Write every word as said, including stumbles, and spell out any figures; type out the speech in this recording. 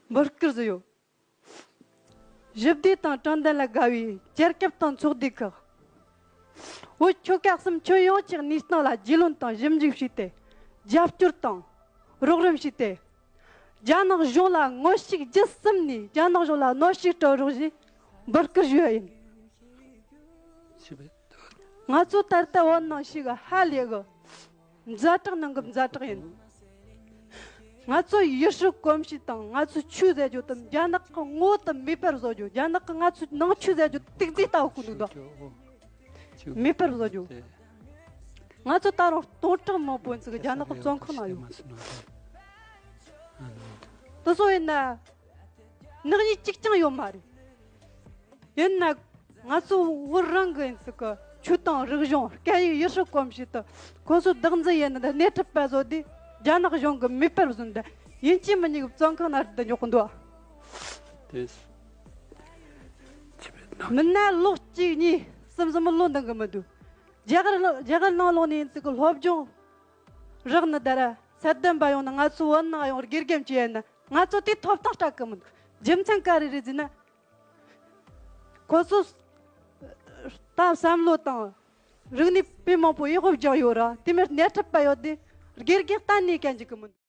འབོད་སྐུལ་ཞུ་ཡོད། ཞི་བདེ་དང་དྲང་བདེན་ལ་དགའ་བའི་རྒྱལ་ཁབ་དང་ཚོགས་སྡེ་ཁག་བོད་ཆོལ་ཁ་གསུམ་ཁྱོན་ཡོངས་ཀྱི་གནས་སྟངས་ལ་རྒྱུས་ལོན་དང་ཞིབ་འཇུག་བྱས་ཏེ། རྒྱབ་སྐྱོར་དང་རོགས་རམ་བྱས་ཏེ། རྒྱ་ནག་གཞུང་ལ་ངོ་ཤེས་བརྒྱུད་གསུམ་ནས་རྒྱ་ནག་གཞུང་ལ་གནོན་ཤུགས་སྤྲོད་རོགས་ཞེས་འབོད་སྐུལ་ཞུ་ཡ་ཡིན། ང་ཚོ་ད་ལྟ་བོད་ནང་ཞིག་ཧ་ལས་གི་ཛ་དྲག་ནང་གི་ཛ་དྲག་ཡིན། ང་ཚོ་ཡུལ་ཤུལ་གོམས་གཤིས་དང་ང་ཚོ་ཆོས་ཟེར་རྒྱུ་དང་རྒྱ་ནག་གི་ངོ་དེ་མེད་པར་བཟོ་རྒྱུ། རྒྱ་ནག་གི་ང་ཚོའི་ནང་ཆོས་ཟེར་རྒྱུ་དེ་ཏིག་ཙི་ལྟ་བུ་ཀུན་འདུག་མེད་པར་བཟོ་རྒྱུ། ང་ཚོ་ད་རུང་སྟོང་ཕྲག་མང་པོ་ཡིན་ཚིག་རྒྱ་ནག་གི་བཙོན་ཁང་ནང་ཡོད། དེ་ཚོ་ཡིན་ན་ནག་ཉེས་གཅིག་ཀྱང་ཡོད་མ་རེད། ཡིན་ན་ང་ཚོ་བོད་རང་གི་ཡིན་ཚིག་གི་ཆོས་དང་རིག་གཞུང་སྐད་ཡིག་ཡུལ་སྲོལ་གོམས་གཤིས་དེ་ཁོ་ཚོ་བདག་འཛིན་ཡེད་ནི་དང་སྣེ་ཁྲིད་པ་བཟོ་དུས་རྒྱ་ནག་གཞུང་གིས་མེད་པར་བཟོས་ནས་ཡིན་གཅིག་མིན་གཉིས་ཀྱི་བཙོན་ཁང་ནང་དུ་འཇོག་གི་འདུག་དེ། མིན་ན་ལོ་གཅིག་གཉིས་གསུམ་གསུམ་ལོ་འདང་གི་མི་འདུག་རྒྱ་གར་རྒྱ་གར་ནང་ལོགས་ནས་ཡིན་ཚིག་གི་སློབ་སྦྱོང་རག་ནི་དར་ཚད་ལྡན་པ་ཡོང་ན་ང་ཚོ་བོད་ནང་ཡོང་དགེ་རྒན་བྱས་ཡིན་ན་ང་ཚོ་དེ་ཐོབ་ཐང་སྤྲད་གི་མི་འདུག་རྒྱུ་མཚན་ག་རེ་རེད་ཟེར་ན། ཁོ་ཚོ་ད་བསམ་བློ་དང་རིག་གནས་དཔེ་མང་པོ་ཡག་པོ་སྦྱངས་ཡོད་ར། དེ་མིན་སྣེ་ཁྲིད་པ་ཡོད་དེ་དགེ་རྒན་གཏན་ནས་གན་འཇུག་གི་མི་འདུག